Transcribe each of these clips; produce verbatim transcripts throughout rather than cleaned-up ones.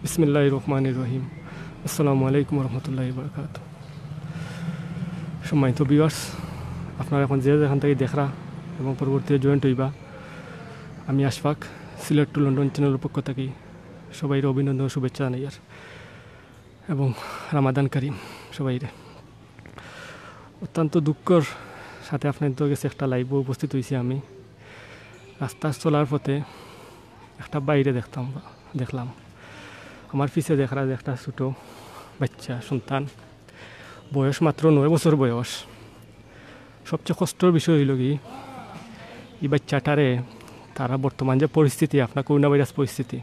বিসমিল্লাহির রহমানির রহিম। আসসালামু আলাইকুম রহমতুল্লাহ বরকাত। সম্মানিত ভিউয়ার্স, আপনারা এখন যে যেখান থাকি দেখরা এবং পরবর্তীতে জয়েন্ট হইবা, আমি আশফাক, সিলেট টু লন্ডন চ্যানেলের পক্ষ থাকি সবাইরে অভিনন্দন, শুভেচ্ছা জানাইয়ার এবং রামাদান করিম সবাইরে। অত্যন্ত দুঃখর সাথে আপনাইনতর গেছে একটা লাইভও উপস্থিত হইছি আমি। রাস্তা চলার পথে একটা ভাইরে দেখতাম, দেখলাম। আমার পিছে দেখরা যে একটা ছোট বাচ্চা সন্তান, বয়স মাত্র নয় বছর বয়স। সবচেয়ে কষ্টর বিষয় হইল কি, এই বাচ্চাটারে তারা বর্তমান যে পরিস্থিতি, আপনার করোনা ভাইরাস পরিস্থিতি,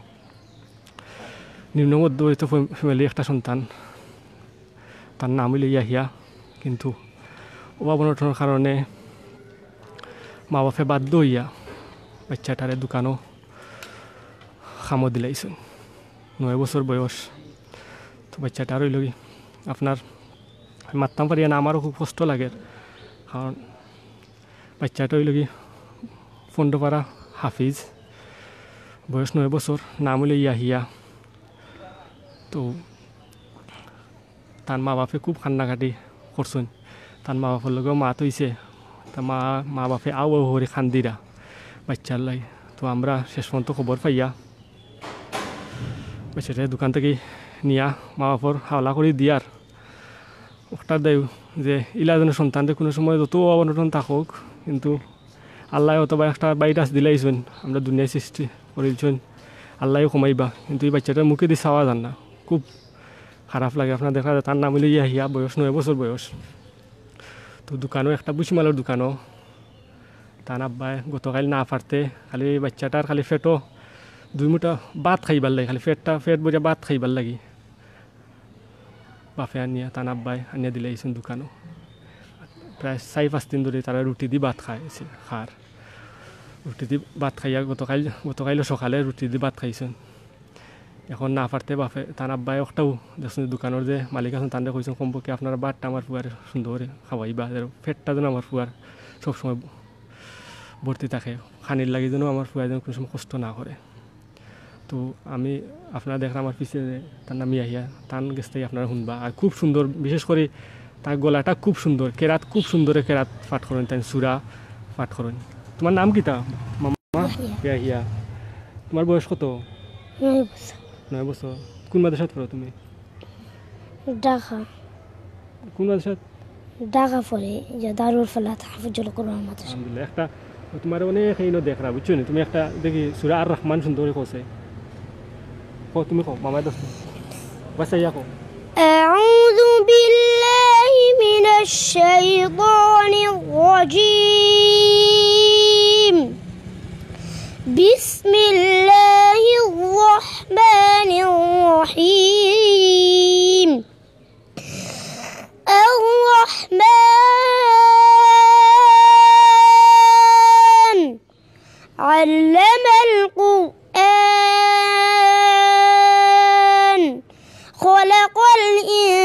নিম্ন মধ্যবিত্ত ফ্যাম-, ফ্যামিলির একটা সন্তান, তার নাম হইল ইয়াহিয়া, কিন্তু অভাব অনটনের কারণে মা বাপে বাধ্য হইয়া বাচ্চাটারে দোকানো কামো দিলাইছইন। নয় বছর বয়স। তো বাচ্চাটা আর হইল কি, আপনার আমি মাততাম পারি না, আমারও খুব কষ্ট লাগে, কারণ বাচ্চাটা হইল কি ফন্ডপাড়া হাফিজ, বয়স নয় বছর, নাম হইল ইয়াহিয়া। তো তার মা বাপে খুব কান্নাকাটি করছইন, তার মা বাপর লগেও মাত হইছে, তার মা, মা বাপে আউ আউ করি কান্দিরা বাচ্চার লাগি। তো আমরা শেষ পর্যন্ত খবর পাইয়া বাচ্চাটারে দোকান থাকি নিয়া মা বাপর হাওলা করি দিয়ার। অটার দায় যে ইলা যেন সন্তানরে কোনো সময় যত অভাব অনটন থাকুক, কিন্তু আল্লায় অথবা একটা ভাইরাস দিলাইছইন, আমরা দুনিয়ায় সৃষ্টি করিলছইন, আল্লায়ও কমাইবা, কিন্তু এই বাচ্চাটার মুখেদি চাওয়া যার না। খুব খারাপ লাগে। আপনারা দেখা যায় তার নাম হইল ইয়াহিয়া, বয়স নয় বছর বয়স। তো দোকানো একটা ভুসিমালর দোকানো তান আব্বায় গতকাইল না পারতে খালি এই বাচ্চাটার খালি পেটো দুই মুঠা ভাত খাইবার লাগি, খালি পেটটা, পেট ভরিয়া ভাত খাইবার লাগি বাপে আনিয়া, তান আব্বায় আনিয়া দিলাইছইন দোকানো। প্রায় চাইর পাঁচ দিন ধরি তারা রুটি দি ভাত খাইছে, খার। রুটি দি ভাত খাইয়া গতকাইল, গতকাইলও সকালে রুটি দি ভাত খাইছইন। এখন না পারতে বাপে, তান আব্বায় অটাও দেখছইন, দোকানর যে মালিক আছইন, তানরে কইছইন, "কমপক্ষে আপনারা ভাতটা আমার ফুয়ারে সুন্দর করি খাওয়াইবা, যেন পেটটা যেন আমার ফুয়ার সবসময় ভর্তি থাকে, খানির লাগি যেন আমার ফুয়ায় যেন কোনো সময় কষ্ট না করে।" তো আমি, আপনারা দেখরা আমার পিছে যে তার নাম ইয়াহিয়া, তান গেছ থাকি আপনারা হুনবা। আর খুব সুন্দর, বিশেষ করি তার গলাটা খুব সুন্দর, কেরাত খুব সুন্দর, কেরাত পাঠ করইন, তাইন সুরা পাঠ করইন। তোমার নাম কিতা, মামা? ইয়াহিয়া। ইয়াহিয়া। তোমার বয়স কত? নয় বছর। নয় বছর। কোন মাদ্রাসাত পড়ো তুমি? ঢাকা। কোন মাদ্রাসাত? ঢাকা পড়ে, যে দারুল ফালাহ তাহফিজুল কোরআন মাদ্রাসা। আলহামদুলিল্লাহ। একটা, তোমার অনেক এইনো দেখরা, বুঝছো নি? তুমি একটা দেখি সুরা আর রহমান সুন্দর করি কও চাই। কও, তুমি কও, মামায় দোস্ত। বাস, ইয়া কও। أعوذ بالله من الشيطان الرجيم. بسم الله الرحمن الرحيم. الرحمن. علم القرآن. خلق الإنسان.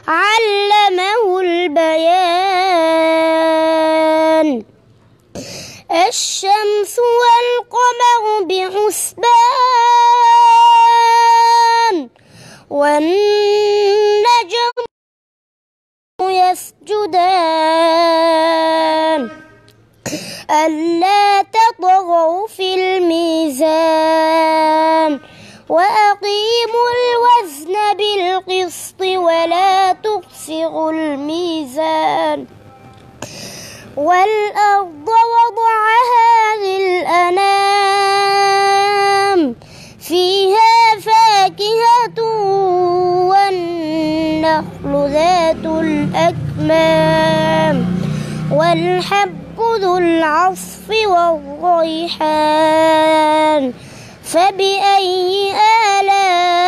علمه البيان. الشمس والقمر بحسبان. والنجم يسجدان. ألا تطغوا في الميزان. وأقيموا الوزن بالقسط ولا تخسروا الميزان. والأرض وضعها للأنام. فيها فاكهة والنخل ذات الأكمام. والحب ذو العصف والريحان. فبأي آلاء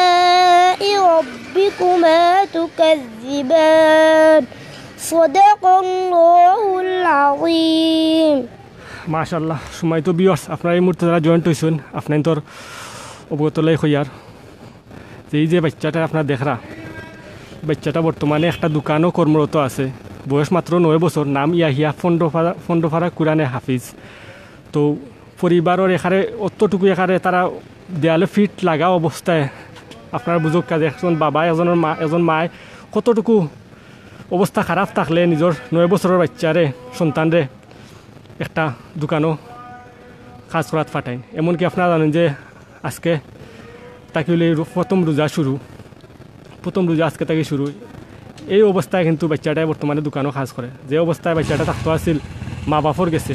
ربكما تكذبان. صدق الله العظيم. মাশাআল্লাহ, সম্মানিত ভিউয়ার্স, আপনারা এই মুহূর্তে যারা জয়েন্ট হইছেন, আপনাইনতর অবগত লাই হইয়ার যে এই যে বাচ্চাটা আপনারা দেখরা, বাচ্চাটা বর্তমানে একটা দোকানও কর্মরত আছে, বয়স মাত্র নয় বছর, নাম ইয়াহিয়া, ফন্ডফারা, ফন্ডফারা কোরআনে হাফিজ। তো পরিবারর এখানে অতটুকু এখানে তারা দেয়ালে ফিট লাগা অবস্থায় আপনারা বুঝউক্কা যে একজন বাবা, একজনর মা, একজন মায় কতটুকু অবস্থা খারাপ থাকলে নিজর নয় বছরর বাইচ্চারে, সন্তানরে একটা দোকানো কাজ করাত পাঠাইন। এমনকি আপনারা জানইন যে আজকে থাকি অইলে রো-, প্রথম রোজা শুরু, প্রথম রোজা আজকে থাকি শুরু। এই অবস্থায় কিন্তু বাইচ্চাটায় বর্তমানে দোকানো কাজ করে। যে অবস্থায় বাইচ্চাটা থাকতো আছিল মা বাপর গেছে,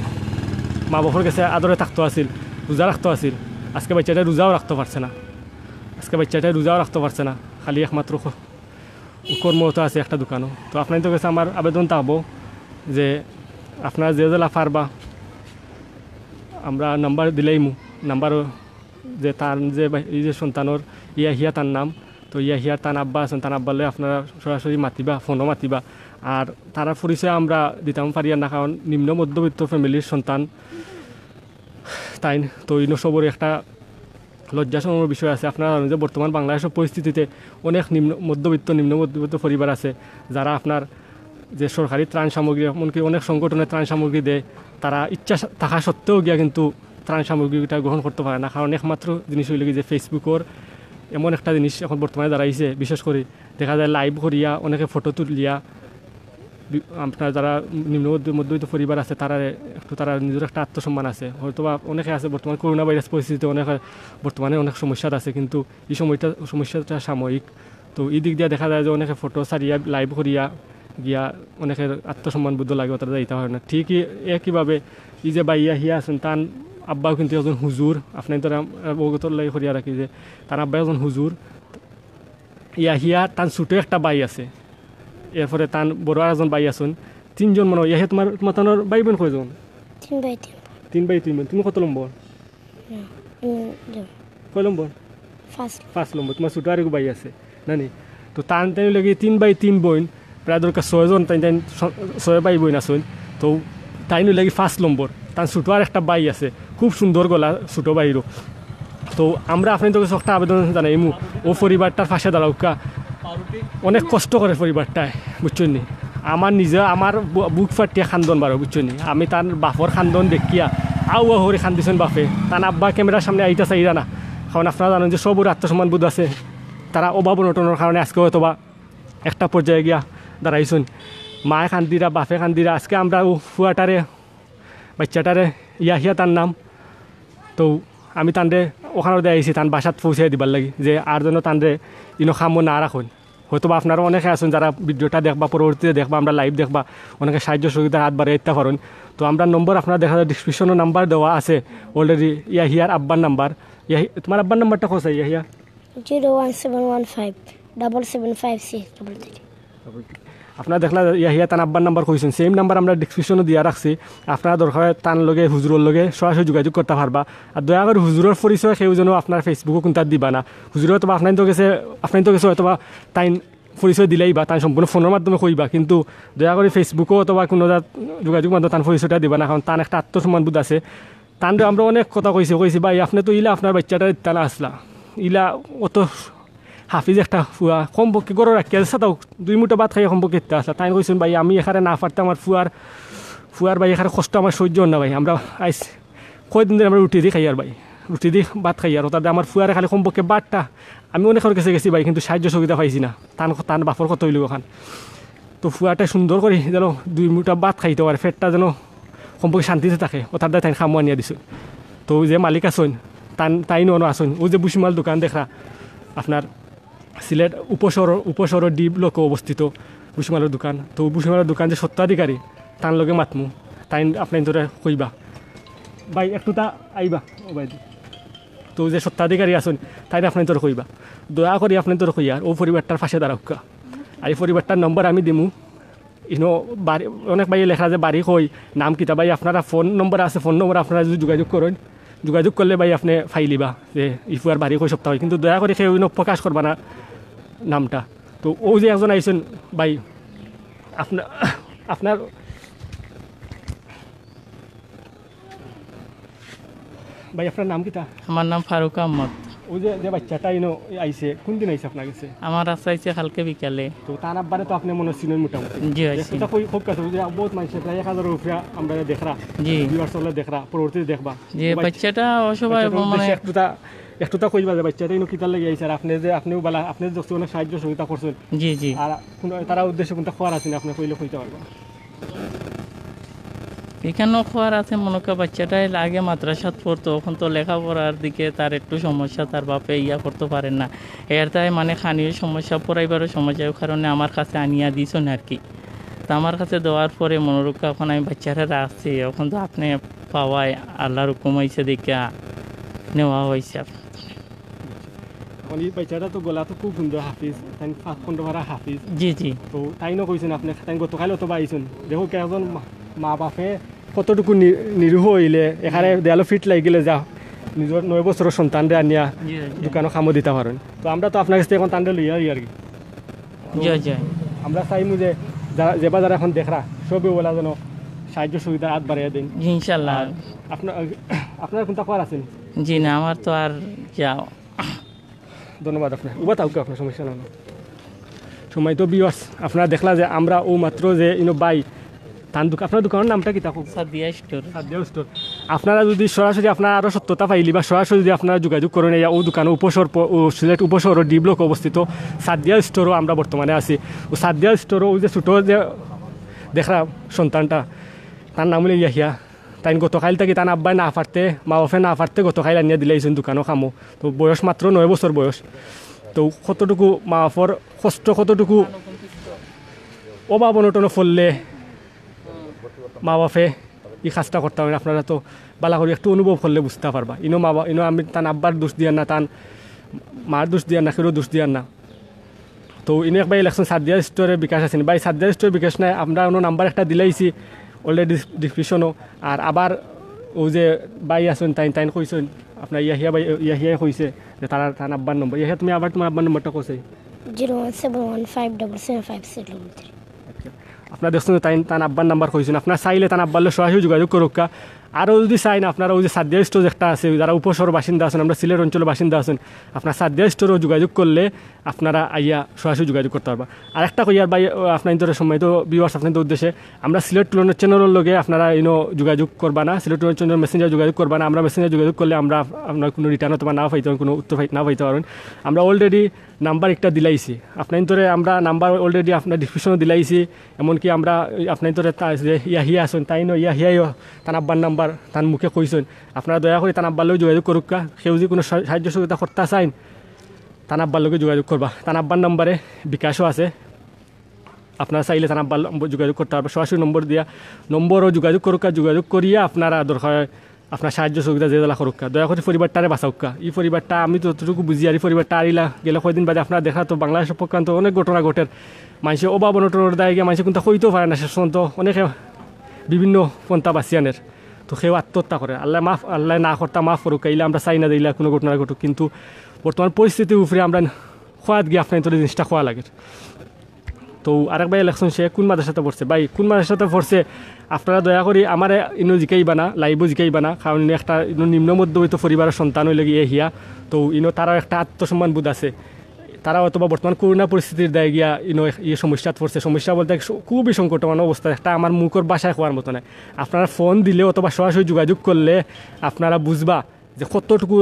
মা বাপর গেছে আদরে থাকতো আছিল, রোজা রাখতো আছিল, আজকে বাইচ্চাটায় রোজাও রাখতো পারছে না। আজকে বাইচ্চাটায় রোজাও রাখতো পারছে না, খালি একমাত্র খ-, কর্মরত আছে একটা দোকানো। তো আপনাইনতর গেছে আমার আবেদন থাকবো যে আপনারা যে যেলা পারবা, আমরা নাম্বার দিলাইমু, নাম্বার যে তার যে বা-, এই যে সন্তানর ইয়াহিয়া তার নাম, তো ইয়াহিয়ার তান আব্বা আছইন, তান আব্বার লগে আপনারা সরাসরি মাতিবা, ফোনো মাতিবা। আর তারার পরিচয় আমরা দিতাম পারিয়ার না, কারণ নিম্ন মধ্যবিত্ত ফ্যামিলির সন্তান তাইন। তো ইনো সবর একটা লজ্জা শরমর বিষয় আছে। আপনারা জানইন যে বর্তমান বাংলাদেশর পরিস্থিতিতে অনেক নিম্ন মধ্যবিত্ত, নিম্ন মধ্যবিত্ত পরিবার আছে, যারা আপনার যে সরকারি ত্রাণ সামগ্রী, এমনকি অনেক সংগঠনে ত্রাণ সামগ্রী দেয়, তারা ইচ্ছা সা-, থাকা সত্ত্বেও গিয়া কিন্তু ত্রাণ সামগ্রীটা গ্রহণ করতো পারে না। কারণ একমাত্র জিনিস অইলো কি যে Facebook-অর এমন একটা জিনিস এখন বর্তমানে দাঁড়াইছে, বিশেষ করি দেখা যায় live করিয়া অনেকে ফটো তুলিয়া বি-, আপনার যারা নিম্ন মধ্য-, মধ্যবিত্ত পরিবার আছে, তারা একটু, তারা নিজর একটা আত্মসম্মান আছে। হয়তোবা অনেকে আছে বর্তমান করোনা ভাইরাস পরিস্থিতিতে অনেকে বর্তমানে অনেক সমস্যাত আছে, কিন্তু এই সময়টা, সমস্যাটা সাময়িক। তো এই দিক দিয়া দেখা যায় যে অনেকে ফটো ছাড়িয়া live করিয়া গিয়া অনেকের আত্মসম্মান বোধ লাগে, তারা যাইতা পারে না। ঠিক ই-, একইভাবে এই যে ভাই ইয়াহিয়া আছইন, তান আব্বাও কিন্তু একজন হুজুর, আপনাইনতর অবগত লাগি করিয়া রাখি যে তান আব্বা একজন হুজুর। ইয়াহিয়া তান ছোট একটা ভাই আছে, এরপরে তান বড় আরেকজন ভাই আছইন, তিনজন মনো অয়। ইয়াহিয়া, তোমার, তোমার তানর ভাই বোন কয়জন? তিন ভাই তিন বোন। তিন ভাই তিন বোন। তুমি কত নম্বর? না, আমি দুই। কয় নম্বর? ফার্স্ট। ফার্স্ট নম্বর। তোমার ছোট আরেক ভাই আছে, নানি? তো তান তাইন লাগি তিন ভাই তিন বোন, প্রায় দরকার ছয়জন, তাইন তাইন ছ-, ছয় ভাই বোন আছইন। তো তাইন লাগি ফার্স্ট নম্বর, তান ছোট আর একটা ভাই আছে, খুব সুন্দর গলা ছোট ভাইরও। তো আমরা আপনাইনতর গেছে একটা আবেদন জানাইমু, ও পরিবারটার পাশে দাঁড়াউক্কা। অনেক কষ্ট করে পরিবারটায়, বুঝছইন নি? আমার নিজে, আমার বু-, বুক ফাটিয়া কান্দন বারো, বুঝছইন নি? আমি তান বাপর কান্দন দেখিয়া আউ আউ করি কান্দিছইন বাপে। তান আব্বা ক্যামেরার সামনে আইতা চাইরা না, কারণ আপনারা জানইন যে সবর আত্মসম্মান বোধ আছে। তারা অভাব অনটনর কারণে আজকে হয়তোবা একটা পর্যায়ে গিয়া দাঁড়াইছইন। মায়ে কান্দিরা, বাপে কান্দিরা। আজকে আমরা ও ফুয়াটারে, বাচ্চাটারে, ইয়াহিয়া তার নাম, তো আমি তানরে ওখানো দিয়া আইছি, তান বাসাত পৌঁছাই দিবার লাগি, যে আর যেন তানরে ইনো কামো না রাখইন। হয়তোবা আপনারা অনেকে আছইন যারা ভিডিওটা দেখবা, পরবর্তীতে দেখবা, আমরা live দেখবা, অনেকে সাহায্য সহযোগিতার হাত বাড়াইয়া দিতা পারইন। তো আমরা নম্বর আপনারা দেখা যায়, ডেসক্রিপশনো নাম্বার দেওয়া আছে already। ইয়াহিয়ার আব্বার নাম্বার, ইয়াহি-, তোমার আব্বার নাম্বারটা কও চাই, Yahya? Zero one seven one five double seven five six double three। আপনারা দেখলা ইয়াহিয়া তান আব্বার নাম্বার কইছইন, সেম নাম্বার আমরা ডেসক্রিপশনো দিয়া রাখছি। আপনারা দরকার অয় তান লগে, হুজুরর লগে সরাসরি যোগাযোগ করতা পারবা। আর দয়া করি হুজুরর পরিচয় কেউ যেন আপনার Facebook-ও কুনটাত দিবা না। হুজুরে অথবা আপনাইনতর গেছে, আপনাইনতর গেছে হয়তোবা তাইন পরিচয় দিলাইবা, তাইন সম্পূর্ণ ফোনর মাধ্যমে কইবা, কিন্তু দয়া করি Facebook-ও অথবা কুনো জাত যোগাযোগ মাধ্যমে তান পরিচয়টা দিবা না, কারণ তান একটা আত্মসম্মান বোধ আছে। তানরে আমরা অনেক কথা কইছি, কইছি, "ভাই, আপনে তো ইলা আপনার বাইচ্চাটা দিতা না আছলা, ইলা অত হাফিজ একটা ফুয়া, কমপক্ষে ঘরো রাখিয়া আছলা, তাও দুই মুঠা ভাত খাইয়া কমপক্ষে দিতা আছলা।" তাইন কইছইন, "ভাই, আমি এখানে না পারতাম, আমার ফুয়ার, ফুয়ার ভাই এখানে কষ্ট আমার সহ্য অর না ভাই। আমরা আইজ কয়দিন ধরি আমরা রুটি দি খাইয়ার ভাই, রুটি দি ভাত খাইয়ার, অতার দে আমার ফুয়ারে খালি কমপক্ষে ভাতটা।" আমি অনেকর গেছে গেছি ভাই, কিন্তু সাহায্য সহযোগিতা পাইছি না। তান, তান বাপর কথা অইলো অখান। তো ফুয়াটা সুন্দর করি যেন দুই মুঠা ভাত খাইতো পারে, পেটটা যেন কমপক্ষে শান্তিতে থাকে, অতার দে তাইন কামো আনিয়া দিছইন। তো যে মালিক আছইন, তান, তাইন অনো আছইন, অউ যে ভুসিমাল দোকান দেখরা, আপনার সিলেট উপশহর, উপশহরর ডি ব্লকো অবস্থিত ভুসিমালর দোকান। তো ভুসিমালর দোকান যে স্বত্বাধিকারী, তান লগে মাতমু, তাইন আপনাইনতরে কইবা। ভাই, একটু তা আইবা, ও ভাই। তো যে স্বত্বাধিকারী আছইন, তাইন আপনাইনতরে কইবা। দয়া করি আপনাইনতরে কইয়ার, অউ পরিবারটার পাশে দাঁড়াউক্কা। আর ই পরিবারটার নম্বর আমি দিমু। ইনো বাড়ি, অনেক ভাইয়ে লেখরা যে বাড়ি কই, নাম কিতা ভাই, আপনারা ফোন নম্বর আছে, ফোন নম্বর আপনারা যদি যোগাযোগ করইন, যোগাযোগ করলে ভাই আপনে পাইলিবা যে ই ফুয়ার বাড়ি কই সবতা কই। কিন্তু দয়া করি কেউ ইনো প্রকাশ করবা না নামটা। তো অউ যে একজন আইছইন ভাই, আপনা-, আপনার ভাই, আপনার নাম কিতা? আমার নাম ফারুক আহমদ। ওই যে, যে বাচ্চাটা ইনো আইছে, কোন দিন আইছে আপনার কাছে? আমার আশা আইছে কালকে বিকালে। তো তান আব্বারে তো আপনি মনে চিনইন মোটামুটি। জি, আইছি। একটু কই, খুব কাছে, ওই যে বহুত মানুষ, প্রায় এক হাজার উপরে আমরা দেখরা, জি। Viewers হকলে দেখরা, পরবর্তীতে দেখবা। জি, তো বাচ্চা-, বাচ্চাটা অসহায় বাচ্চাটার মানে উদ্দেশ্যে একটুতা, একটুতা কইবা যে বাচ্চাটা ইনো কিতার লাগি আইছে, আর আপনি যে, আপনিও বালা, আপনি যে অনেক সাহায্য সহযোগিতা করছেন। জি, জি। আর কোন, তারার উদ্দেশ্যে কোনটা কওয়ার আছে না, আপনি কইলে কইতে পারবা। এখানেও কওয়ার আছে, মনে কর বাচ্চাটাই আগে মাদ্রাসাত পড়তো, এখন তো লেখাপড়ার দিকে তার একটু সমস্যা, তার বাপে ইয়া করতে পারেন না। এর তাই মানে খানিও সমস্যা, পড়াইবারও সমস্যা, ওই কারণে আমার কাছে আনিয়া দিছইন আর কি। তো আমার কাছে দেওয়ার পরে মনে রক্ষা এখন আমি বাচ্চারা রাখছি, এখন তো আপনি পাওয়ায় আল্লাহর হুকুম হইছে দেখিয়া নেওয়া হইছে। এখন এই বাচ্চাটা তো গলা তো খুব সুন্দর হাফিজ, তাই পাঁচ পনেরো পারা হাফিজ। জি, জি। তো তাইনও কইছেন আপনি, তাই গতকাল অথবা আইছেন। দেখো কি একজন মা, মা বাপে কতটুকু নি-, নিরীহ হইলে এখানে দেয়ালো ফিট লাগি গেলে যা নিজের নয় বছরের সন্তানরে আনিয়া জি, জি। দোকানো কামো দিতে পারেন। তো আমরা তো আপনার কাছ থেকে এখন তানরে লইয়া আর কি। তো জি, জি। আমরা চাইমু যে যারা, যেবা যারা এখন দেখরা, সবে ওলা যেন সাহায্য সুবিধা হাত বাড়াইয়া দেন। জি, ইনশাল্লাহ। আর আপনার, আপনার কোনটা কওয়ার আছে নি? জি না, আমার তো আর যা ধন্যবাদ আপনার। উবা থাকুক, আপনার সমস্যা নাই। সম্মানিত viewers, আপনারা দেখলা যে আমরা ও মাত্র যে ইনো ভাই, তান দোকান, আপনার দোকানের নামটা কিতা? সাদিয়া স্টোর। সাদিয়া স্টোর। আপনারা যদি সরাসরি আপনারা আরো সত্যতা পাইলি বা সরাসরি যদি আপনারা যোগাযোগ করেন, এই ও দোকানে উপশহর প-, ও সিলেট উপশহর ডি ব্লক অবস্থিত সাদিয়া স্টোরও আমরা বর্তমানে আছি। ও সাদিয়া স্টোরও ওই যে ছোট যে দেখরা সন্তানটা, তার নাম হলো ইয়াহিয়া। তাইন গতকাল থাকি তান আব্বায় না পারতে, মা বাপে না পারতে গতকাল আনিয়া দিলাইছইন দোকানো কামো। তো বয়স মাত্র নয় বছর বয়স। তো কতটুকু মা বাপর কষ্ট, কতটুকু অভাব অনটনো পড়লে মা বাপে ই কাজটা করতা পারেন, আপনারা তো বালা করি একটু অনুভব করলে বুঝতা পারবা। ইনো মা বা-, ইনো আমি তান আব্বার দোষ দিয়ার না, তান মার দোষ দিয়ার না, কেউর দোষ দিয়ার না। তো ইনো এক ভাই লেখছইন সাদিয়া স্টোরে বিকাশ আছে নি। ভাই, সাদিয়া স্টোরে বিকাশ নাই, আমরা অনো নাম্বার একটা দিলাইছি already description-ও। আর আবার ও যে ভাই আছইন, তাইন, তাইন কইছইন, আপনার ইয়াহিয়া ভাই, ইয়াহিয়ায় কইছে যে তারা, তান আব্বার নম্বর। ইয়াহিয়া, তুমি আবার তোমার আব্বার নম্বরটা কইছে। Zero one seven one five double seven five six double three। আচ্ছা। আপনারা দেখছইন যে তাইন, তান আব্বার নাম্বার কইছইন। আপনারা চাইলে তান আব্বার লগে সরাসরি যোগাযোগ করউক্কা। আরও যদি চাইন, আপনারা ওই যে সাদিয়া স্টোর একটা আছে, যারা উপশহর বাসিন্দা আছইন, আমরা সিলেট অঞ্চলের বাসিন্দা আছইন, আপনারা সাদিয়া স্টোরও যোগাযোগ করলে আপনারা আইয়া সরাসরি যোগাযোগ করতা পারবা। আর একটা কইয়ার ভাই, আপনাইনতরে সম্মানিত viewers, আপনাইনতর উদ্দেশ্যে, আমরা সিলেট টুলনের channel-র লগে আপনারা ইনো যোগাযোগ করবা না, সিলেট টুলনের channel Messenger যোগাযোগ করবা না। আমরা Messenger যোগাযোগ করলে আমরা আপনার কোনো return অথবা না পাইতে পারইন, কোনো উত্তর পাই-, না পাইতে পারইন। আমরা already নাম্বার একটা দিলাইছি। আপনাইনতরে আমরা নাম্বার already আপনার description-ও দিলাইছি। এমনকি আমরা আপনাইনতরে তা-, যে ইয়াহিয়া আছইন, তাইনও ইয়াহিয়ায়ও তান আব্বার নাম্বার তান মুখে কইছইন। আপনারা দয়া করি তান আব্বার লগে যোগাযোগ করউক্কা। কেউ যদি কোনো সা-, সাহায্য সহযোগিতা করতা চাইন, তান আব্বার লগে যোগাযোগ করবা। তান আব্বার নাম্বারে বিকাশও আছে, আপনারা চাইলে তান আব্বার লগে যোগাযোগ করতা পারবা। সরাসরি নম্বর দিয়া, নম্বরও যোগাযোগ করউক্কা, যোগাযোগ করিয়া আপনারা দরকার হয় আপনার সাহায্য সহযোগিতা যে যেলা করউক্কা, দয়া করি পরিবারটারে বাঁচাউক্কা। ই পরিবারটা আমি তো যতটুকু বুঝি আর ই পরিবারটা আর ইলা গেলে কয়দিন বাদে আপনারা দেখরা তো বাংলাদেশ প্রকান্ত অনেক ঘটনা ঘটের। মানষে অভাব অনটনর দায় গিয়া মানষে কুনতা কইতেও পারে না, শেষ পর্যন্ত অনেকে বিভিন্ন পন্থা বাছিয়া নের। তো কেউ আত্মহত্যা করে, আল্লায় মাফ, আল্লায় না করতা মাফ করউক্কা, ইলা আমরা চাই না যে ইলা কুনু ঘটনা ঘটুক। কিন্তু বর্তমান পরিস্থিতির উপরে আমরা কওয়াত গিয়া আপনাইনতরে জিনিসটা কওয়া লাগের। তো আরেক ভাই লেখছইন সে কুন মাদ্রাসাতে পড়ছে। ভাই, কুন মাদ্রাসাতে পড়ছে আপনারা দয়া করি আমারে ইনো জিকাইবা না, live-ও জিকাইবা না, কারণ ইনো একটা ইনো নিম্ন মধ্যবিত্ত পরিবারর সন্তান অইলো গিয়া ইয়াহিয়া। তো ইনো তারার একটা আত্মসম্মান বোধ আছে, তারা হয়তো বা বর্তমান করোনা পরিস্থিতির দায় গিয়া ইনো এক-, ইয়ে সমস্যাত পড়ছে। সমস্যা বলতে এক স-, খুবই সংকটমান অবস্থা, একটা আমার মুখর ভাষায় কওয়ার মতো নায়। আপনারা ফোন দিলে অথবা সরাসরি যোগাযোগ করলে আপনারা বুঝবা যে কতটুকু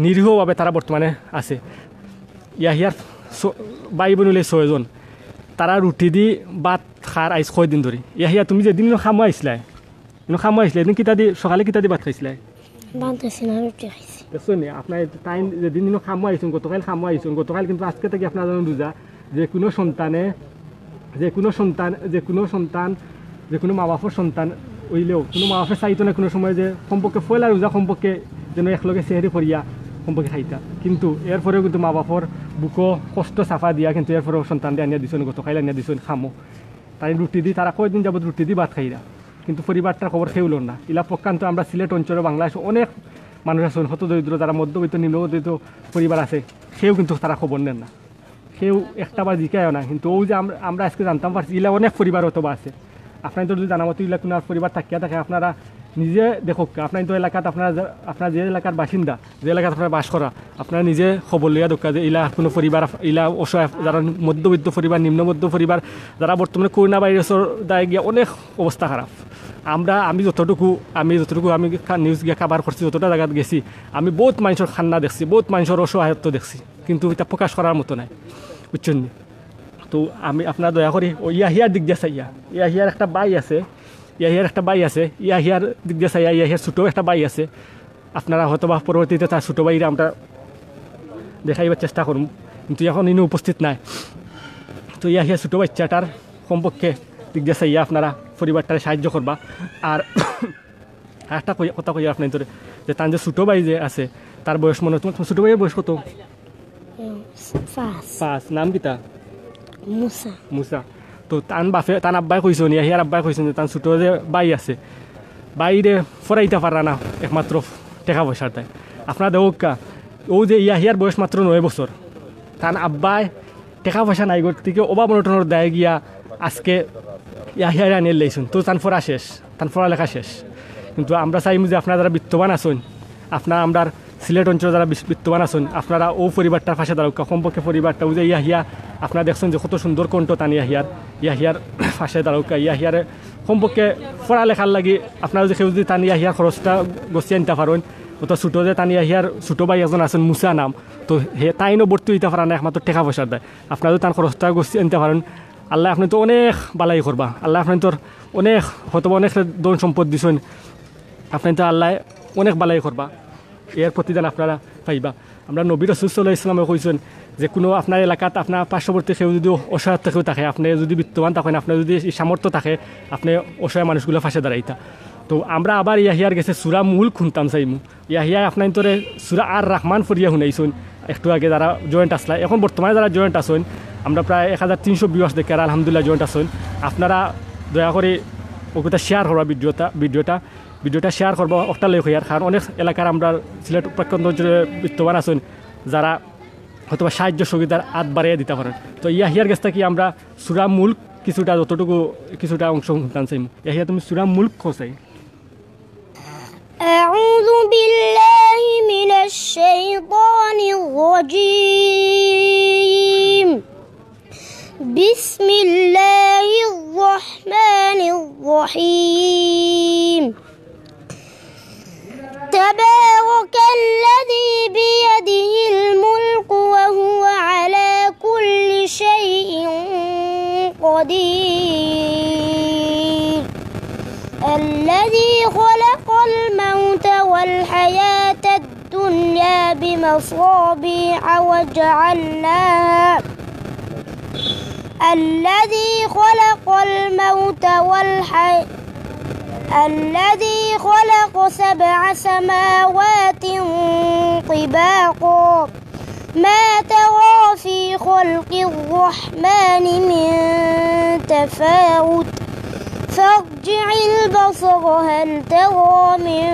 নিরীহভাবে তারা বর্তমানে আছে। ইয়াহিয়ার ছ-, ভাই বোন অইলে ছয়জন, তারা রুটি দি ভাত খার আইজ কয়দিন ধরি। ইয়াহিয়া, তুমি যেদিন ইনো কামো আইছলায়, ইনো কামো আইছলায়, এদিন কিতা দি, সকালে কিতা দি ভাত খাইছলায়? ভাত খাইছি না, রুটি খাইছি। দেখছো নি, আপনার তাইন যেদিন ইনো কামো আইছইন, গতকাল কামো আইছইন, গতকাল কিন্তু আজকে থাকি আপনার জন্য রোজা, যে কুনু সন্তানে, যে কুনু সন্তান, যে কুনু সন্তান, যে কুনু মা বাপর সন্তান অইলেও, কুনু মা বাপে চাইতো না কুনু সময় যে কমপক্ষে পয়লা রোজা কমপক্ষে যেন একলগে সেহরি করিয়া কমপক্ষে খাইতা। কিন্তু এরপরেও কিন্তু মা বাপর বুকো কষ্ট চাপা দিয়া কিন্তু এরপরেও সন্তানরে আনিয়া দিছইন, গতকাল আনিয়া দিছইন কামো। তাইন রুটি দি, তারা কয়দিন যাবত রুটি দি ভাত খাইরা। কিন্তু পরিবারটার খবর কেউ লর না। ইলা প্রকান্ত আমরা সিলেট অঞ্চলো বাংলাদেশো অনেক মানুষ আছইন, হতদরিদ্র, যারা মধ্যবিত্ত, নিম্ন মধ্যবিত্ত পরিবার আছে, কেউ কিন্তু তারা খবর নের না। কেউ একটা বার জিকায়ও না। কিন্তু অউ যে আমরা, আমরা আজকে জানতাম পারছি, ইলা অনেক পরিবার হয়তো বা আছে। আপনাইনতর যদি জানা মতো ইলা কুনু পরিবার থাকিয়া থাকে, আপনারা নিজে দেখউক্কা, আপনার তো এলাকাত আপনারা যে, আপনারা যে এলাকার বাসিন্দা, যে এলাকাত আপনারা বাস করা, আপনারা নিজে খবর লইয়া দেখউক্কা যে ইলা কুনু পরিবার, ইলা অসহায়, যারা মধ্যবিত্ত পরিবার, নিম্নমধ্য পরিবার, যারা বর্তমানে করোনা ভাইরাসর দায়ে গিয়া অনেক অবস্থা খারাপ। আমরা, আমি যতটুকু, আমি যতটুকু আমি কা-, নিউজ গিয়া কভার করছি, যতটা জাগাত গেছি, আমি বউত মানষর কান্না দেখছি, বউত মানষর অসহায়ত্ব দেখছি, কিন্তু ইটা প্রকাশ করার মতো নায়, বুঝছইন নি? তো আমি আপনারা দয়া করি অউ ইয়াহিয়ার দিক দিয়া চাইয়া, ইয়াহিয়ার একটা ভাই আছে, ইয়াহিয়ার একটা ভাই আছে, ইয়াহিয়ার দিক দিয়া চাইয়া, ইয়াহিয়ার ছোট একটা ভাই আছে, আপনারা হয়তো বা পরবর্তীতে তার ছোট ভাইরে আমরা দেখাইবার চেষ্টা করমু, কিন্তু এখন ইনো উপস্থিত নাই। তো ইয়াহিয়ার ছোট বাচ্চাটার কমপক্ষে দিক দিয়া চাইয়া আপনারা পরিবারটারে সাহায্য করবা। আর আরেকটা কই-, কথা কইয়া আপনাইন্তরে, যে তান যে ছোট ভাই যে আছে, তার বয়স মনে হয়, তোমার, তোমার ছোট ভাইয়ের বয়স কত? উম, পাঁচ। পাঁচ। নাম কিতা? মুসা। মুসা। তো তান বাপে, তান আব্বায় কইছইন, ইয়াহিয়ার আব্বায় কইছইন যে তান ছোট যে ভাই আছে, ভাইরে পড়াইতা পাররা না একমাত্র টেকা পয়সার দায়। আপনারা দেখউক্কা, অউ যে ইয়াহিয়ার বয়স মাত্র নয় বছর, তান আব্বায় টেকা পয়সা নাই, ঘর থাকি অভাব অনটনর দায়ে গিয়া আজকে ইয়াহিয়ারে আনিয়া লাইছইন, তো তান পড়া শেষ, তান পড়ালেখা শেষ। কিন্তু আমরা চাইমু যে আপনারা যারা বিত্তবান আছইন, আপনারা আমরার সিলেট অঞ্চলো যারা বিশ-, বিত্তবান আছইন, আপনারা অউ পরিবারটার পাশে দাঁড়াউক্কা, কমপক্ষে পরিবারটা, অউ যে ইয়াহিয়া, আপনারা দেখছইন যে কত সুন্দর কণ্ঠ তান ইয়াহিয়ার, ইয়াহিয়ার পাশে দাঁড়াউক্কা, ইয়াহিয়ারে কমপক্ষে পড়ালেখার লাগি আপনারা যদি কেউ যদি তান ইয়াহিয়ার খরচটা গছিয়া আনতা পারইন, অথবা ছোট যে তান ইয়াহিয়ার ছোট ভাই একজন আছইন মুসা নাম, তো হে তাইনও ভর্তি অইতা পাররা না একমাত্র টেকা পয়সার দায়। আপনারা যদি তান খরচটা গছিয়া আনতা পারইন, আল্লায় আপনাইনতর অনেক ভালাই করবা। আল্লায় আপনাইনতর অনেক, হয়তোবা অনেক ধন সম্পদ দিছইন, আপনাইনতর আল্লায় অনেক ভালাই করবা, এর প্রতিদান আপনারা পাইবা। আমরার নবী রাসূল সাল্লাল্লাহু আলাইহি ওয়াসাল্লামে কইছইন যে কুনু আপনার এলাকাত আপনার পার্শ্ববর্তী কেউ যদি অসহায় কেউ থাকে, আপনে যদি বিত্তবান থাকইন, আপনার যদি ই সামর্থ্য থাকে, আপনে অসহায় মানুষগুলার পাশে দাঁড়াইতা। তো আমরা আবার ইয়াহিয়ার গেছে সূরা মুলক হুনতাম চাইমু। ইয়াহিয়া আপনাইনতরে সূরা আর রহমান পড়িয়া হুনাইছইন একটু আগে যারা জয়েন্ট আছলা, এখন বর্তমানে যারা জয়েন্ট আছইন, আমরা প্রায় এক হাজার তিনশো ভিউয়ার্স দেখি আর আলহামদুলিল্লাহ জয়েন্ট আছইন। আপনারা দয়া করি অগুতা শেয়ার করবা ভিডিওটা, ভিডিওটা, ভিডিওটা শেয়ার করবা, অকটা লাইক অইয়ার, কারণ অনেক এলাকার আমরার সিলেট প্রত্যন্ত অঞ্চলে বিত্তবান আছইন, যারা হয়তোবা সাহায্য সহযোগিতার আত বাড়াইয়া দিতা পারইন। তো ইয়াহিয়ার গেছ থাকি আমরা সূরা মুলক কিছুটা, যতটুকু কিছুটা অংশ হুনতাম চাইমু। ইয়াহিয়া, তুমি সূরা মুলক কও চাই। أعوذ بالله من الشيطان الرجيم. بسم الله الرحمن الرحيم. تبارك الذي بيده الملك وهو على كل شيء قدير. الذي خلق الموت والحياة الدنيا بمصابيح وجعلناها الذي خلق الموت والحي الذي خلق سبع سماوات طباقا ما ترى في خلق الرحمن من تفاوت فارجع البصر هل ترى من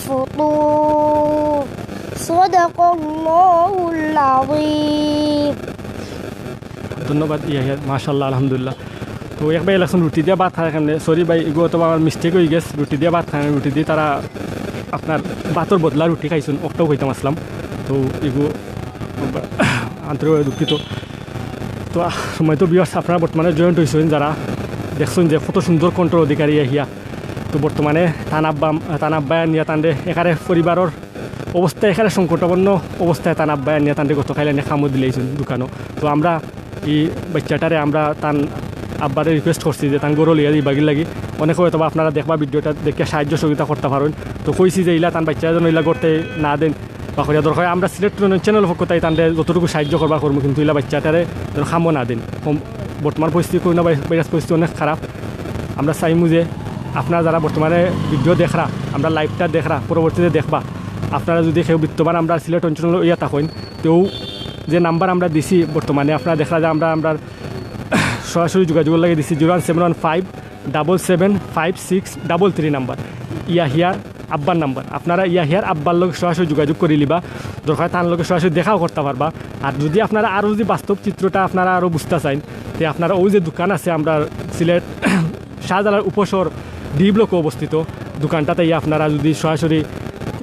فطور. صدق الله العظيم. ধন্যবাদ ইয়াহিয়া, মাশাআল্লাহ, আলহামদুলিল্লাহ। তো এক ভাই লেখছইন রুটি দিয়া ভাত খায় কেনে, সরি ভাই, ইগু অথবা আমার মিস্টেক অইগেছে, রুটি দিয়া ভাত খায়, রুটি দিয়া তারা আপনার ভাতর বদলা রুটি খাইছইন, অকটাউ কইতাম আছলাম। তো ইগু আন্তরিকভাবে দুঃখিত। তো আহ, সম্মানিত ভিউয়ার্স, আপনারা বর্তমানে জয়েন্ট অইছইন, যারা দেখছইন যে কত সুন্দর কণ্ঠর অধিকারী ইয়াহিয়া। তো বর্তমানে তান আব্বা, তান আব্বায় আনিয়া তানরে একেবারে পরিবারর অবস্থা একেবারে সংকটাপন্ন অবস্থায় তান আব্বায় আনিয়া তানরে গতকাইল আনিয়া কামো দিলাইছইন দোকানো। তো আমরা ই বাচ্চাটারে আমরা তান আব্বারে রিকোয়েস্ট করছি যে তান ঘরো লইয়া যাইবাগির লাগি। অনেকে হয়তোবা আপনারা দেখবা ভিডিওটা দেখিয়া সাহায্য সহযোগিতা করতা পারইন। তো কইছি যে ইলা তান বাচ্চারে যেন ইলা করতে না দেইন বা করিয়া দরকার হয় আমরা সিলেট চ্যানেল পক্ষ থাকি তানরে যতটুকু সাহায্য করবা করমু, কিন্তু ইলা বাচ্চাটারে যেন কামো না দেইন। কম, বর্তমান পরিস্থিতি করোনা ভাই-, ভাইরাস পরিস্থিতি অনেক খারাপ। আমরা চাইমু যে আপনারা যারা বর্তমানে ভিডিও দেখরা, আমরা লাইভটা দেখরা, পরবর্তীতে দেখবা, আপনারা যদি কেউ বিত্তবান আমরা সিলেট অঞ্চল ইয়া থাকইন, তেউ যে নাম্বার আমরা দিছি বর্তমানে, আপনারা দেখরা যে আমরা, আমরা সরাসরি যোগাযোগর লাগি দিছি zero one seven one five double seven five six double three number, ইয়াহিয়ার আব্বার নাম্বার। আপনারা ইয়াহিয়ার আব্বার লগে সরাসরি যোগাযোগ করিলিবা, দরকার তান লগে সরাসরি দেখাও করতা পারবা। আর যদি আপনারা আরও যদি বাস্তব চিত্রটা আপনারা আরও বুঝতা চাইন, তে আপনারা অউ যে দোকান আছে আমরা সিলেট শাহজালাল উপশহর ডি ব্লকে অবস্থিত, দোকানটাত আইয়া আপনারা যুদি সরাসরি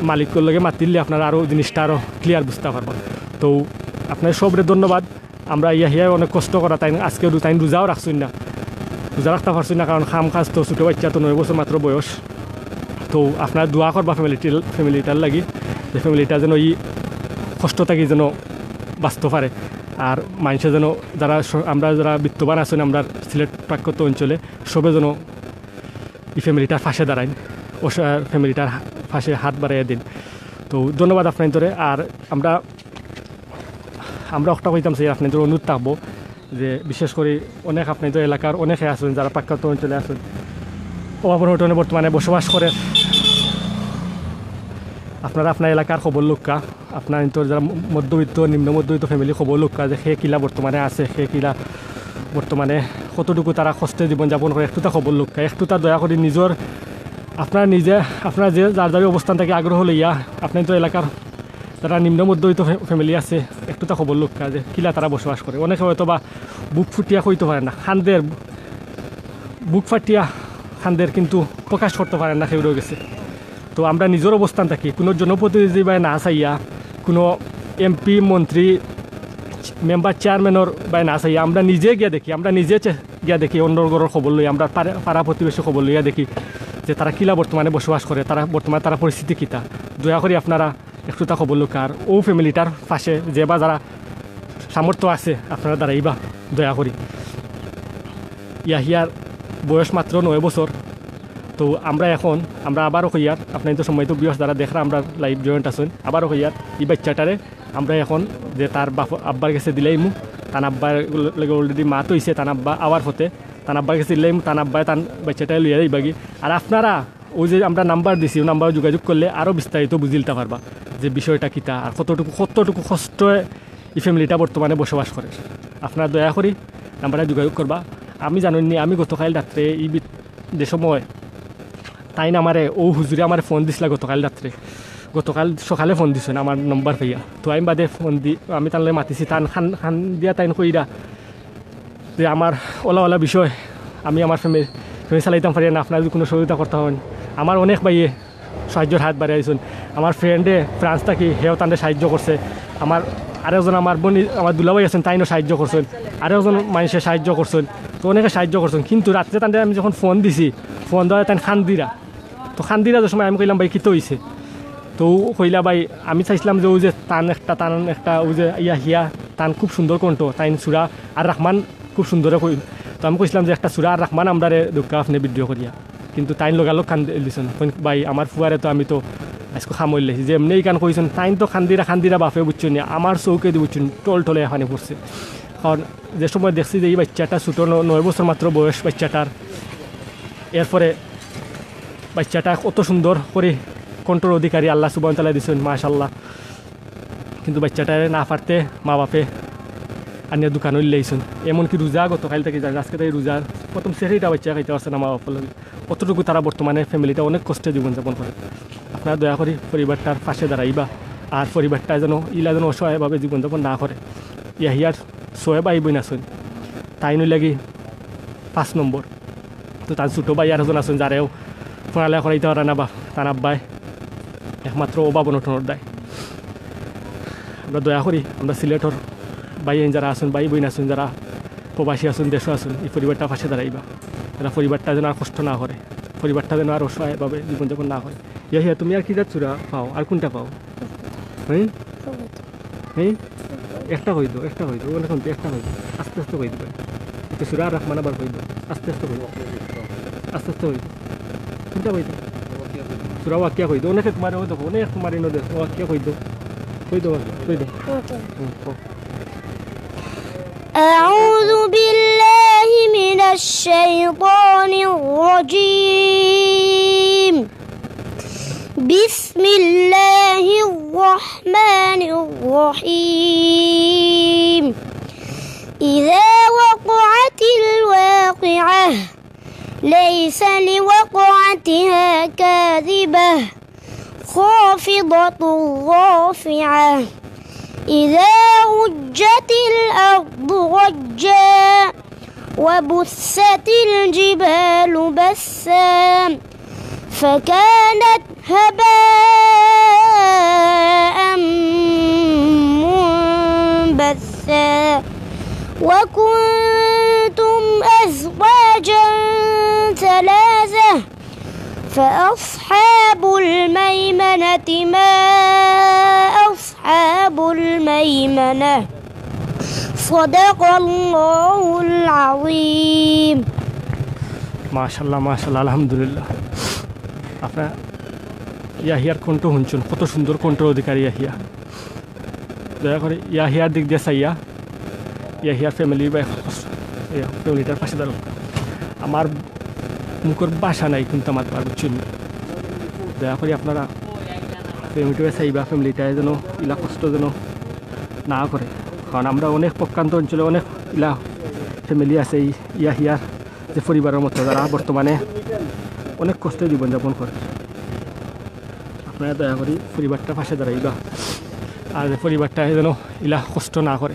মালিকর লগে মাতিলে আপনারা আরও জিনিসটা আরও ক্লিয়ার বুঝতা পারবা। তো আপনারা সবরে ধন্যবাদ। আমরা ইয়াহিয়া অনেক কষ্ট করা, তাইন আজকে রু-, তাইন রোজাও রাখছইন না, রোজা রাখতা পারছইন না, কারণ কাম কাজ তো, ছোটো বাচ্চা তো, নয় বছর মাত্র বয়স। তো আপনারা দোয়া করবা ফ্যামিলিটির, ফ্যামিলিটার লাগি, যে ফ্যামিলিটা যেন ই কষ্ট থাকি যেন বাঁচতে পারে। আর মানুষে যেন, যারা স-, আমরা যারা বিত্তবান আছইন আমরা সিলেট পার্বত্য অঞ্চলে, সবে যেন ই ফ্যামিলিটার পাশে দাঁড়াইন, ও স-, ফ্যামিলিটার হা-, পাশে হাত বাড়াইয়া দিন। তো ধন্যবাদ আপনাইন্তরে। আর আমরা, আমরা একটা কইতাম চাই, আপনাইন্তর অনুরোধ থাকবো যে বিশেষ করি অনেক আপনাইন্তর এলাকার অনেকে আছইন যারা পার্বত্য অঞ্চলে আছইন, অভাব অনটনে বর্তমানে বসবাস করে। আপনারা আপনার এলাকার খবর লউক্কা, আপনাইন্তর যারা মধ্যবিত্ত, নিম্ন মধ্যবিত্ত ফ্যামিলি খবর লউক্কা যে কে কিলা বর্তমানে আছে, কে কিলা বর্তমানে কতটুকু তারা কষ্টে জীবনযাপন করে, একটুতা খবর লউক্কা, একটুতা দয়া করি নিজর, আপনারা নিজে, আপনারা যে যার যার অবস্থান থাকি আগ্রহ লইয়া আপনাইন্তর এলাকার যারা নিম্ন মধ্যবিত্ত ফ্যা-, ফ্যামিলি আছে, একটুতা খবর লউক্কা যে কিলা তারা বসবাস করে। অনেকে হয়তো বা বুক ফুটিয়া কইতে পারেন না, কান্দের, বুক ফাটিয়া কান্দের, কিন্তু প্রকাশ করতে পারেন না কেউরও গেছে। তো আমরা নিজর অবস্থান থাকি, কোনো জনপ্রতিনিধি বায় না চাইয়া, কোনো এমপি, মন্ত্রী, মেম্বার, চেয়ারম্যানর বায় না চাইয়া, আমরা নিজে গিয়া দেখি, আমরা নিজে চে-, গিয়া দেখি, অন্যর ঘরর খবর লই, আমরা পাড়া, পাড়া প্রতিবেশী খবর লইয়া দেখি যে তারা কিলা বর্তমানে বসবাস করে, তারা বর্তমানে তারা পরিস্থিতি কিতা। দয়া করি আপনারা একটুতা খবর লউক্কা। আর ও ফ্যামিলিটার পাশে যে বা যারা সামর্থ্য আছে, আপনারা দাঁড়াইবা দয়া করি। ইয়াহিয়ার বয়স মাত্র নয় বছর। তো আমরা এখন, আমরা আবারও কইয়ার, আপনাইন্তর সম্মানিত ভিউয়ার্স যারা দেখরা আমরা লাইভ জয়েন্ট আছইন, আবারও কইয়ার, ই বাচ্চাটারে আমরা এখন যে তার বাপ, আব্বার গেছে দিলাইমু, তান আব্বার লগে already মাত অইছে, তান আব্বা আওয়ার পথে, তান আব্বার গেছে দিলাইমু, তান আব্বায় তান বাচ্চাটারে লইয়া যাইবাগি। আর আপনারা ওই যে আমরা নাম্বার দিছি, ওই নাম্বারো যোগাযোগ করলে আরও বিস্তারিত বুঝিলতা পারবা যে বিষয়টা কিতা আর কতটুকু, কতটুকু কষ্টে ই ফ্যামিলিটা বর্তমানে বসবাস করে। আপনারা দয়া করি নাম্বারে যোগাযোগ করবা। আমি জানইননি, আমি গতকাইল রাত্রে ই বি-, যে সময় তাইন আমারে, ও হুজুরে আমারে ফোন দিছলা গতকাইল রাত্রে, গতকাইল সকালে ফোন দিছইন আমার নাম্বার পাইয়া। তো আমি বাদে ফোন দি, আমি তানলে মাতিছি, তান কান, কান্দিয়া তাইন কইরা যে আমার অলা অলা বিষয়, আমি আমার ফ্যামিলি, ফ্যামিলি চালাইতাম পারি না, আপনারা যদি কোনো সহযোগিতা করতা পারইন। আমার অনেক ভাইয়ে সাহায্যর হাত বাড়াইছইন। আমার ফ্রেন্ডে ফ্রান্স থাকি, হেও তানরে সাহায্য করছে। আমার আরেকজন আমার বইন, আমার দুলাভাই আছইন, তাইনও সাহায্য করছইন। আরেকজন মানষে সাহায্য করছইন। তো অনেকে সাহায্য করছইন, কিন্তু রাত্রে তানরে আমি যখন ফোন দিছি, ফোন দেওয়ায় তাইন কান্দিরা। তো কান্দিরা যে সময় আমি কইলাম, "ভাই, কিতা অইছে?" তো কইলা, "ভাই, আমি চাইছলাম যে ওই যে তান একটা, তান একটা, ওই যে ইয়াহিয়া, তান খুব সুন্দর কণ্ঠ, তাইন সুরা আর রহমান খুব সুন্দরে কইন।" তো আমি কইছলাম যে, "একটা সুরা আর রহমান আমরারে দেউক্কা আপনে ভিডিও করিয়া।" কিন্তু তাইন লগালগ কান্দি দিছইন, কইন, "ভাই, আমার ফুয়ারে তো আমি তো আইজকু কামো দিলাইছি।" যে এমনে ইখান কইছইন, তাইন তো কান্দিরা, কান্দিরা বাপে বুঝছইন নি, আমার চউখেদি বুঝছইন, টল টলে পানি পড়ছে। কারণ যে সময় দেখছি যে ই বাচ্চাটা ছোটো, ন-, নয় বছর মাত্র বয়স বাচ্চাটার, এরপরে বাচ্চাটা কত সুন্দর করি কণ্ঠর অধিকারী আল্লাহ সুবহানাহু ওয়া তাআলায় দিছইন, মাশাআল্লাহ। কিন্তু বাচ্চাটারে না পারতে মা বাপে আনিয়া দোকানো দিলাইছইন। এমনকি রোজা গতকাইল থাকি যায়, আজকে থাকি রোজা, প্রথম সেহরিটা বাচ্চায় খাইতা পারছে না মা বাপর লগে। অতটুকু তারা বর্তমানে ফ্যামিলিটা অনেক কষ্টে জীবনযাপন করে। আপনারা দয়া করি পরিবারটার পাশে দাঁড়াইবা, আর পরিবারটা যেন ইলা যেন অসহায়ভাবে জীবনযাপন না করে। ইয়াহিয়ার ছয় ভাই বইন আছইন, তাইন অইলাগি পাঁচ নম্বর। তো তান ছোটো ভাই আরকজন আছইন, যারেও পড়ালেখা করাইতা পারে না বা তান আব্বায়, একমাত্র অভাব অনটনর দায়। আমরা দয়া করি, আমরা সিলেটর ভাইয়াইন যারা আছইন, ভাই বইন আছইন, যারা প্রবাসী আছইন, দেশো আছইন, ই পরিবারটা পাশে দাঁড়াইবা, যারা পরিবারটা যেন আর কষ্ট না করে, পরিবারটা যেন আর অসহায়ভাবে জীবনযাপন না করে। ইয়াহিয়া, তুমি আর কি জাত সুরা পাও, আর কোনটা পাও? হ্যাঁ? হ্যাঁ? একটা কই দেও, একটা কই দেও, অনেক কমতে একটা কই দেও। আস্তে আস্তে কই দিবা। এটা সুরা আর রহমান আবার কই দেও। আস্তে আস্তে কই দেও। আস্তে আস্তে কই দেও। কোনটা কই দেও? সুরা ওয়াকিয়া কই দেও। অনেকে তোমার ও দেখো, অনেক তোমার ইনো দেখো। ওয়াকিয়া কই দেও। কই দেও, কই দেও। হুম, কও। أعوذ بالله من الشيطان الرجيم. بسم الله الرحمن الرحيم. إذا وقعت الواقعة. ليس لوقعتها كاذبة. خافضة رافعة. إذا رجت الأرض رجا. وبست الجبال بسا. فكانت هباء منبثا وكنتم أزواجا ثلاثة فأصحاب الميمنة ما أصحاب الميمنة. صدق الله العظيم. মাশাল্লাহ, মাশাল্লাহ, আলহামদুলিল্লাহ। আপনারা ইয়াহিয়ার কণ্ঠ শুনছইন, কত সুন্দর কণ্ঠর অধিকারী ইয়াহিয়া। দয়া করি ইয়াহিয়ার দিক দিয়া চাইয়া ইয়াহিয়ার ফ্যামিলি বা ফ্যামিলিটার পাশে দাঁড়াও। আমার মুখর ভাষা নাই কুন্তা মাতবার, বুঝছইন নি? দয়া করি আপনারা ফ্যামিলিটারে চাইবা, ফ্যামিলিটায় যেন ইলা কষ্ট যেন না করে, কারণ আমরা অনেক প্রত্যন্ত অঞ্চলে অনেক ইলা ফ্যামিলি আছে এই ইয়াহিয়ার যে পরিবারর মতো, যারা বর্তমানে অনেক কষ্টে জীবনযাপন করে। আপনারা দয়া করি পরিবারটার পাশে দাঁড়াইবা, আর পরিবারটায় যেন ইলা কষ্ট না করে।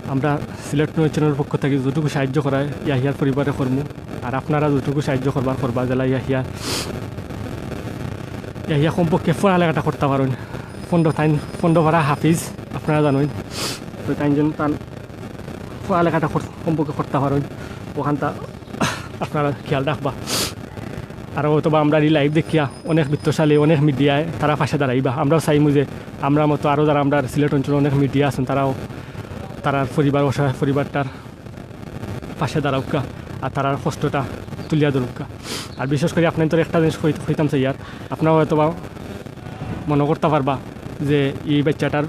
আমরা সিলেট নিউজ চ্যানেলর পক্ষ থাকি যতটুকু সাহায্য করার ইয়াহিয়ার পরিবারে করমু, আর আপনারা যতটুকু সাহায্য করবার করবা, যেলা ইয়াহিয়া ইয়াহিয়া কমপক্ষে পড়ালেখাটা করতা পারইন। পনেরো তাইন পনেরো পারা হাফিজ, আপনারা জানইন, তো তাইন যেন তান পড়ালেখাটা কর- কমপক্ষে করতা পারইন, অখানটা আপনারা খেয়াল রাখবা। আর হয়তো বা আমরার ই লাইভ দেখিয়া অনেক বিত্তশালী, অনেক মিডিয়ায় তারা পাশে দাঁড়াইবা। আমরাও চাইমু যে আমরার মতো আরও যারা আমরার সিলেট অঞ্চলে অনেক মিডিয়া আছইন, তারাও তারার পরিবার, অসহায় পরিবারটার পাশে দাঁড়াউক্কা, আর তারার কষ্টটা তুলিয়া ধরুক্কা। আর বিশেষ করি আপনাইনতরে একটা জিনিস কই- কইতাম চাইয়ার, আপনারা হয়তো বা মনো করতা পারবা যে ই বাইচ্চাটার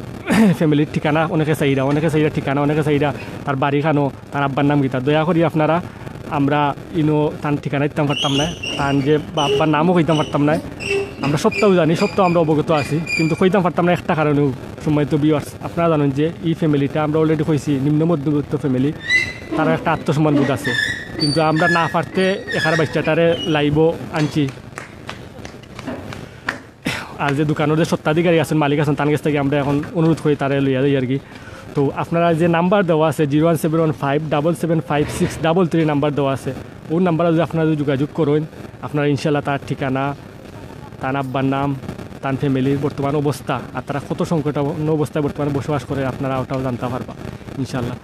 ফ্যামিলির ঠিকানা অনেকে চাইরা, অনেকে চাইরা ঠিকানা, অনেকে চাইরা তার বাড়ি কানো, তার আব্বার নাম কিতা। দয়া করি আপনারা, আমরা ইনো তান ঠিকানা দিতাম পারতাম নায়, তান যে বা-, আব্বার নামও কইতাম পারতাম নায়। আমরা সবটাউ জানি, সবটাউ আমরা অবগত আছি, কিন্তু কইতাম পারতাম নায় একটা কারণেউ। সম্মানিত ভিউয়ার্স, আপনারা জানইন যে ই ফ্যামিলিটা আমরা অলরেডি কইছি নিম্ন মধ্যবিত্ত ফ্যামিলি, তারার একটা আত্মসম্মান বোধ আছে, কিন্তু আমরা না পারতে এখার বাইচ্চাটারে লাইভো আনছি। আর যে দোকানর যে স্বত্বাধিকারী আছইন, মালিক আছইন, তান গেছ থাকি আমরা এখন অনুরোধ করি তারে লইয়া যাই আর কি। তো আপনারা যে নাম্বার দেওয়া আছে, zero one seven one five double seven five six double three number দেওয়া আছে, অউ নাম্বারো যদি আপনারা যদি যোগাযোগ করইন, আপনারা ইনশাল্লাহ তার ঠিকানা, তান আব্বার নাম, তান ফ্যামিলির বর্তমান অবস্থা, আর তারা কত সংকটাপন্ন অবস্থায় বর্তমানে বসবাস করে, আপনারা ওটাও জানতা পারবা ইনশাল্লাহ।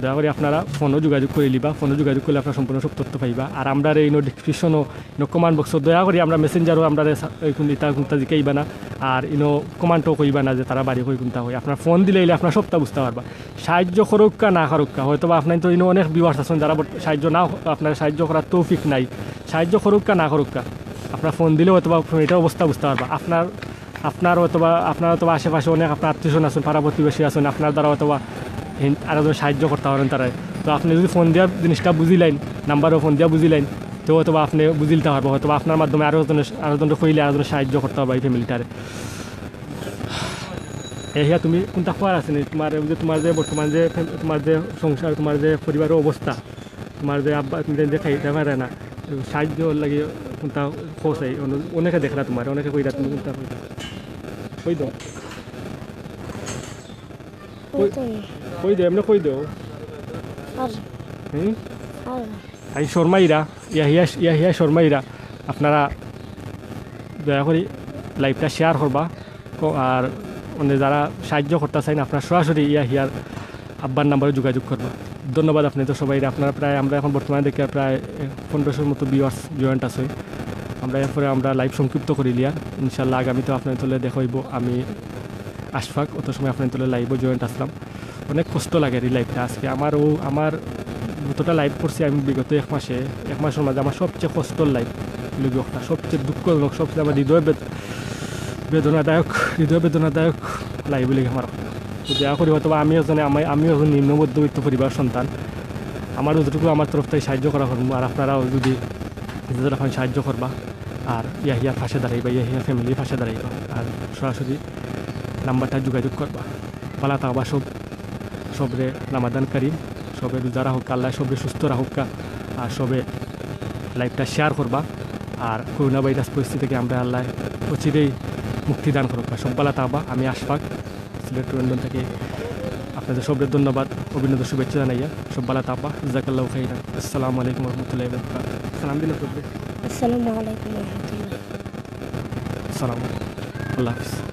দয়া করি আপনারা ফোনো যোগাযোগ করিলিবা, ফোনো যোগাযোগ করলে আপনারা সম্পূর্ণ সব তথ্য পাইবা। আর আমরারে ইনো ডেসক্রিপশনো, ইনো কমেন্ট বক্সো, দয়া করি আমরা মেসেঞ্জারো আমরারে সা-, এই কুন-, ইতা কুন্তা জিকাইবা না, আর ইনো কমেন্টও কইবা না যে তারার বাড়ি কই কুন্তা কই। আপনারা ফোন দিলে অইলে আপনারা সবটা বুঝতা পারবা। সাহায্য করউক্কা না করউক্কা, হয়তো বা আপনাইনতর ইনো অনেক ভিউয়ার্স আছইন যারা বর্ত-, সাহায্য না, আপনারা সাহায্য করার তৌফিক নাই। সাহায্য করউক্কা না করউক্কা, আপনারা ফোন দিলে হয়তো বা আপনারা ইটার অবস্থা বুঝতা পারবা। আপনার আপনার হয়তো বা, আপনার হয়তো বা আশেপাশে অনেক আপনার আত্মীয় স্বজন আছইন, পাড়া প্রতিবেশী আছইন, আপনার দ্বারা হয়তো বা হিন-, আরো জন সাহায্য করতা পারইন তারারে। তো আপনে যদি ফোন দিয়া জিনিসটা বুঝিলাইন, নাম্বারো ফোন দিয়া বুঝিলাইন, তো হয়তো বা আপনে বুঝিলিতা পারবা, হয়তো বা আপনার মাধ্যমে আরো জনে, আরো জনরে কইলে আরো জনে সাহায্য করতা পারবা ই ফ্যামিলিটারে। এ হিয়া, তুমি কুন্তা কওয়ার আছে নি? তুমার, অউ যে তুমার যে বর্তমান যে ফ্যাম-, তুমার যে সংসার, তুমার যে পরিবারর অবস্থা, তুমার যে আব্বা, তুমি যে খাইতা পারে না, সাহায্যর লাগি কুন্তা কও চাই, অনে-, অনেকে দেখরা তুমারে, অনেকে কইরা তুমি কুন্তা কইতা। কই দেও। কই, কই দেও, এমনে কই দেও। আর হুম? আর তাইন শর্মাইরা, ইয়াহিয়া, ইয়াহিয়া শর্মাইরা। আপনারা দয়া করি লাইভটা শেয়ার করবা। ক-, আর মানে যারা সাহায্য করতা চাইন, আপনারা সরাসরি ইয়াহিয়ার আব্বার নাম্বারো যোগাযোগ করবা। ধন্যবাদ আপনাইনতর সবাইরে। আপনারা প্রায়, আমরা এখন বর্তমানে দেখি প্রায় পনেরোশোর মতো ভিউয়ার্স জয়েন্ট আছে। আমরা এরপরে আমরা লাইভ সংক্ষিপ্ত করিলিয়ার। ইনশাল্লাহ আগামীতে আপনাইনতর লগে দেখা অইবো। আমি আশফাক, অত সময় আপনাইনতর লগে লাইভো জয়েন্ট আছলাম। অনেক কষ্ট লাগের ই লাইভটা আজকে। আমার অউ, আমার যতটা লাইভ করছি আমি বিগত এক মাসে, এক মাসর মাঝে আমার সবচেয়ে কষ্টর লাইভ অইলো গি অখটা, সবচেয়ে দুঃখজনক, সবচেয়ে আমার হৃদয় বেদ-, বেদনাদায়ক, হৃদয় বেদনাদায়ক লাইভ অইলো গি আমার অখটা। তো দয়া করি হয়তো বা আমিও একজন, আমি, আমিও একজন নিম্ন মধ্যবিত্ত পরিবারর সন্তান, আমার যতটুকু আমার তরফ থাকি সাহায্য করা করমু, আর আপনারাও যদি যে যেরকম সাহায্য করবা, আর ইয়াহিয়ার পাশে দাঁড়াইবা, ইয়াহিয়ার ফ্যামিলির পাশে দাঁড়াইবা, আর সরাসরি নাম্বারটা যোগাযোগ করবা। ভালা থাকবা সব, সবরে রামাদান করিম, সবে রোজা রাখউক্কা, আল্লায় সবরে সুস্থ রাখউক্কা, আর সবে লাইভটা শেয়ার করবা। আর করোনা ভাইরাস পরিস্থিতি থাকি আমরারে আল্লায় অচিরেই মুক্তি দান করউক্কা। সব ভালা থাকবা। আমি আশফাক, সিলেট লন্ডন থাকি। সবরে ধন্যবাদ, অভিনন্দন, শুভেচ্ছা জানাইয়া সব ভালা থাকবা। জাযাকাল্লাহু খাইরান। আসসালামু আলাইকুম ওয়া রাহমাতুল্লাহি ওয়া বারাকাতুহু। সালাম দিন সবরে। আসসালামু আলাইকুম ওয়া রাহমাতুল্লাহ। সালাম। আল্লাহ হাফিজ।